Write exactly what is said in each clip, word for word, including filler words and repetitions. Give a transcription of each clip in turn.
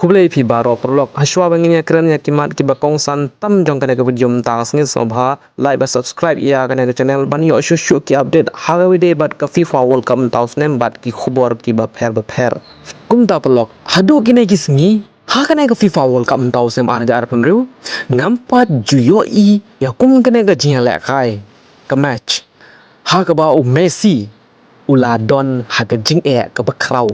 Khublei phi baroh paralok. Hashwa ba ngin ïa kren ïa ki mat kiba kongsan tam jong kane ka video mynta ka sngi, sngewbha like bad subscribe ïa kane ka channel ban ïoh shuh shuh ki update ha kawei de bad ka FIFA World Cup mynta u snem bad ki khubor kiba pher ba pher. Kumta paralok, haduh kine ki sngi ha kane ka FIFA World Cup mynta u snem ar hajar arphew hynriew, ngam pat ju ïohi ïa kum kane ka jingïalehkai ka match ha kaba u Messi u la don ha ka jingeh kaba khraw.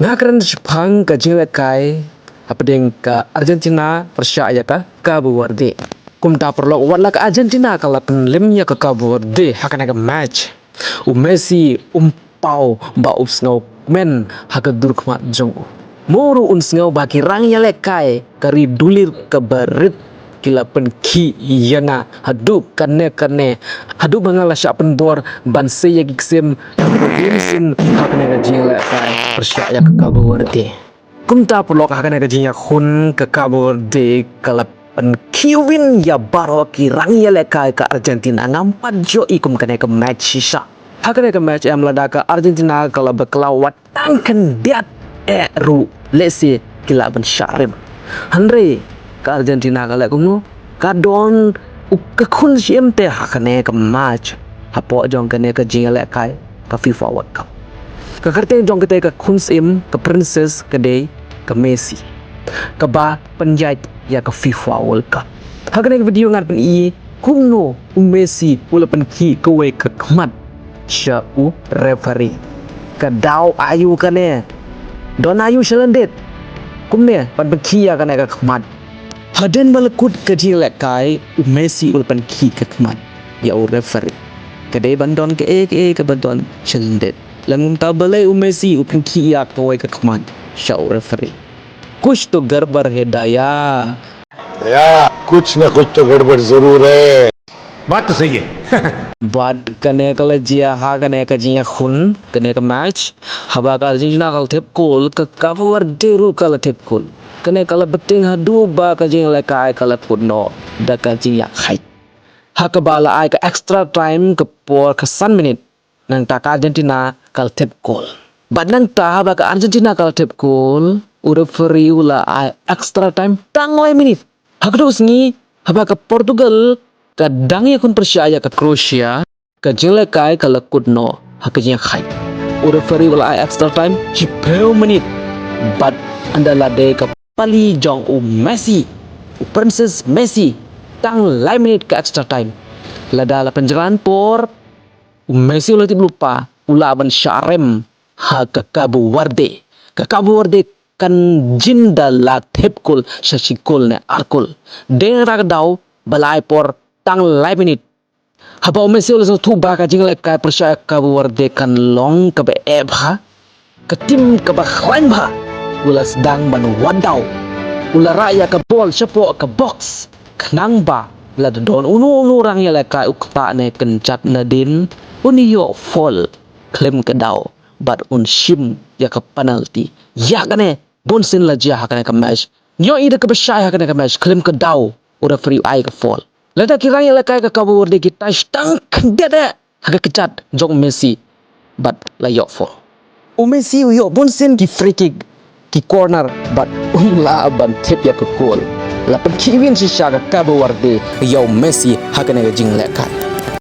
Nga kren shaphang ka jingïalehkai hapdeng ka Argentina pyrshah ïa ka Cabo Verde. Kumta paralok, wat la ka Argentina ka la pynlem ïa ka Cabo Verde ha kane ka match, u Messi um paw ba u sngewkmen ha ka dur khmat jong u. Mo ruh un sngew ba ki rangïalehkai ka ri dulir kaba rit ki la pynkhih ïa nga haduh kane kane, haduh ba nga la shah pyndor ban sei ïa ki ksem ha kane ka jingïalehkai pyrshah ïa ka Cabo Verde. Kumta paralok, ha kane ka jingïakhun ka Cabo Verde ka la pynkhih win ïa baroh ki rangïalehkai ka Argentina. Ngam pat ju ïohi kum kane ka match shisha. Ha kane ka match em, lada ka Argentina ka la bakla wat tang khyndiat eh ruh, lehse ki lah ban shah rim. Hynrei ka Argentina ka leh kumno? Ka don u ka khun syiem te ha kane ka match hapoh jong kane ka jingïalehkai ka FIFA World Cup. Ka kyrteng jong kata ka khun syiem, ka princess, ka dei ka Messi, kaba pynïaid ïa ka FIFA World Cup. Ha kane ka video ngan pyni kumno u Messi u la pynkhih kawei ka khmat sha u referee. Ka daw aïu kane? Don aïu shalyndet kumne ban pynkhih ïa kane ka khmat? Hadien ba la kut ka jingïalehkai, u Messi u la pynkhih ka khmat ïa u referee. Ka dei ban don kaei kaei kaba don shalyndet. Lymda balei u Messi u pynkhih ïa kawei ka khmat sha u referee? कुछ तो गड़बड़ है दाया। या, कुछ ना कुछ तो गड़बड़ जरूर है। बात तो सही है। Bad kane ka la jia ha kane ka jingïakhun, kane ka match, haba ka Argentina ka la thep kol, ka Cabo Verde ruh ka la thep kol. Kane ka la bteng haduh ba ka jingïalehkai ka la kut noh da ka jingïakhaid, ha kaba la ai ka extra time ka por ka san minit. Nangta ka Argentina ka la thep kol. Bad nangta haba ka Argentina ka la thep kol, u referee u la ai extra time tang lai minit. Ha kato ka sngi, haba ka Portugal ka dang ïakhun pyrshah ïa ka Croatia, ka jingïalehkai ka la kut noh ha ka jingïakhaid. U referee u la ai extra time shiphew minit. Bad ynda la dei ka pali jong u Messi, u Princess Messi, tang lai minit ka extra time. Lada la pynjlan por, u Messi u la tip lypa, u lah ban shah rim ha ka Cabo Verde. Ka Cabo Verde kan jin da la thep kol sha shi kol ne ar kol. Dei na ka daw ba la ai por tang lai minit. Haba u Messi u la sngewthuh ba ka jingïalehkai pyrshah ïa ka Cabo Verde kan long kaba eh bha, ka tim kaba khlaiñ bha, u la sdang ban wad daw. U la rah ïa ka bol shapoh ka box, khnang ba lada don uno uno rangïalehkai u ktah ne kynjat nadien, un ïoh foul khlem ka daw bad un shim ïa ka penalty. Ïa kane bunsien la jia ha kane ka match. Ngi ïohi da kaba shai ha kane ka match, khlem ka daw u referee u ai ka foul. Lada ki rangïalehkai ka Cabo Verde ki touch tang khyndiat eh ha ka kjat jong u Messi, bad la ïoh foul. U Messi u ïoh bunsien ki free kick, ki corner, bad um lah ban thep ïa ka goal. La pynkhih win shisha ka Cabo Verde ïa u Messi ha kane ka jingïalehkai.